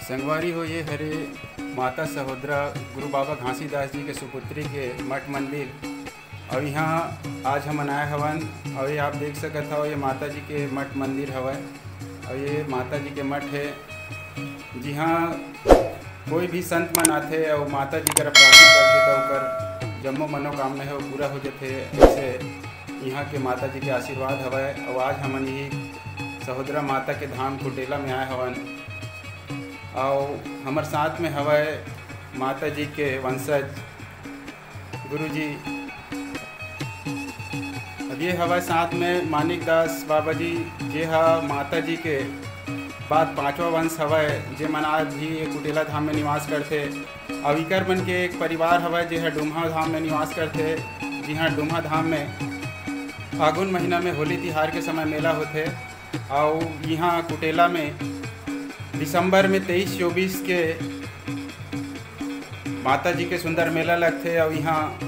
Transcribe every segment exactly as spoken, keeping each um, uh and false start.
संगवारी हो, ये हरे माता सहोदरा गुरु बाबा घासीदास जी के सुपुत्री के मठ मंदिर। अउ यहाँ आज हमन आए हवन, अउ ये आप देख सकत हव, ये माता जी के मठ मंदिर हवय। अउ ये माता जी के मठ है, जिहाँ कोई भी संत मन आथे अउ माता जी करा प्रार्थना करथे, त ओकर जम्मो मनोकामना है, वो पूरा हो जथे। ऐसे यहाँ के माता जी के आशीर्वाद हवय। अउ आज हमन यही सहोदरा माता के धाम कुटेला में आए हवन। अउ हमर साथ में हवय माता जी के वंशज गुरु जी। अब ये हवय साथ में मानिक दास बाबा जी, जे हा माता जी के बाद पांचवा वंश हवय, जे मन आज भी ये कुटेला धाम में निवास करथे। अउ इकर मन के एक परिवार हवय, जे हा डुम्हा धाम में निवास करथे। जिहाँ डुम्हा धाम में फागुन महीना में होली तिहार के समय मेला होथे। अउ इहाँ कुटेला में दिसंबर में तेईस चौबीस के माता जी के सुंदर मेला लगथे। अउ इहाँ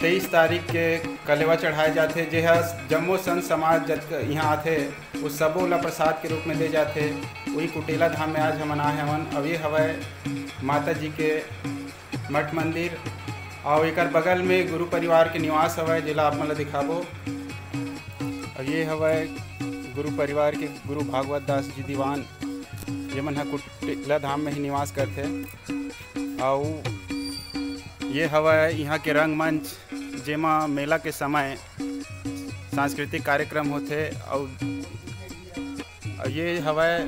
तेईस तारीख के कलेवा चढ़ाए जाथे, जेहा जम्मो संत समाज जत इहाँ आथे, वो सबो ला प्रसाद के रूप में दे जाथे। वही कुटेला धाम में आज हमन आए हवन। अउ ये हवय माता जी के मठ मंदिर, अउ एकर बगल में गुरु परिवार के निवास हवय, जेला आप मन ला दिखाबो। अउ ये हवय गुरु परिवार के गुरु भागवत दास जी दीवान, ये मन ह कुटेला धाम में ही निवास करथे। अउ ये हवय इहाँ के रंगमंच, जेमा मेला के समय सांस्कृतिक कार्यक्रम होथे। अउ अउ ये हवय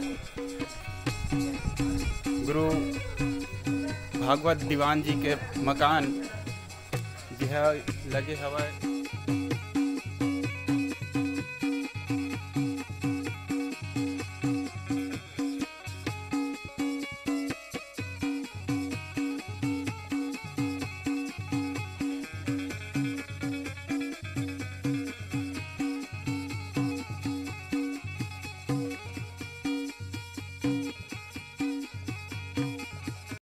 गुरु भागवत दीवान जी के मकान, जिहा लगे हवय।